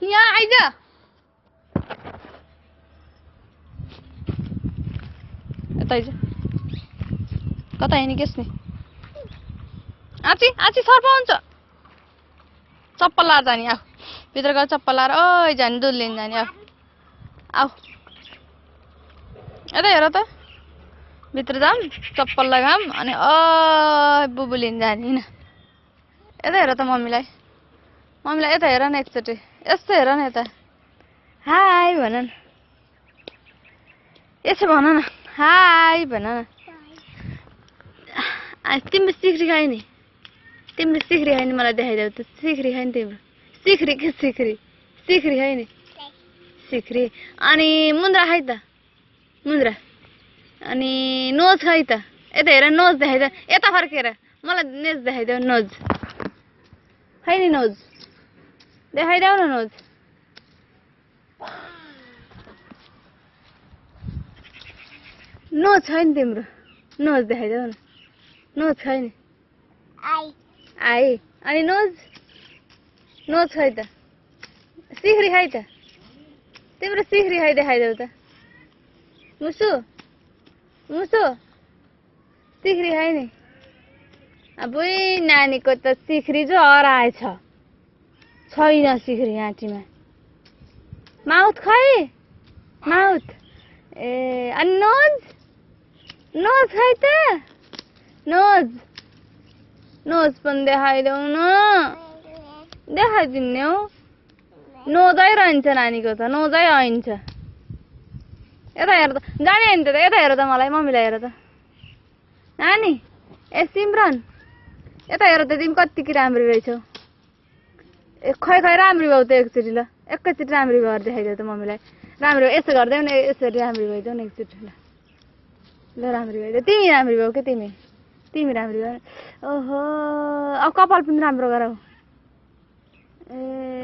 यहाँ आइज यता आइज कता हिँडिकेस् नि आची आची सर्प हुन्छ चप्पल लाएर जाने आऊ भित्र गएर चप्पल लाएर ओइ जाने दुध लिन जाने आऊ आऊ यता हेर त भित्र जाऊँ चप्पल लगाऊँ अनि बुबु लिन जाने हैन यता हेर त मम्मीलाई यता हेर न एकचोटि यस्तो हेर न यता हाई भन न यसो भन न हाई भन न तिम्रो सिक्री खाइ नि तिम्रो सिक्री खाइ नि मलाई देखाइदेऊ त सिक्री खाइ नि तिम्रो सिक्री के सिक्री सिक्री खाइ नि सिक्री अनि मुन्द्रा खाइ त मुन्द्रा अनि नोज खाइ त यता हेर नोज देखाइदेऊ यता फर्केर मलाई नोज देखाइदेऊ नोज खाइ नि नोज देखाइदेऊ न नोज नोज छैन तिम्रो नोज देखाइदेऊ न नोज छैन आई अनि नोज नोज खाइ त सिक्री खाइ त तिम्रो सिक्री खाइ देखाइदेऊ त मुसु मुसु सिक्री खाइ नि अबुई नानीको त सिक्री जो हराएछ छैन सिक्री आँटीमा माउथ खाइ माउथ ए अनि नोज नोज खाइ त नोज नोज पनि देखाइदेऊ न देखाइदिने हौ नोजै रहन्छ नानीको त नोजै आइन्छ यता हेर त जाने नि त यता हेर त मलाई मम्मीलाई हेर त नानी ए सिमरन यता हेर त तिमी कतिकी राम्री रहेछौ ए खै खै राम्री भौ त एकचोटि ल एकैचोटि राम्री भएर देखाइदेऊ त मम्मीलाई राम्री भयो यसो गरिदेऊ न यसरी राम्री भइदेऊ न एकचोटि ल राम्री भइदेऊ तिमी राम्री भौ के तिमी राम्री भौ ओहो अब कपाल पनि राम्रो गरौ ए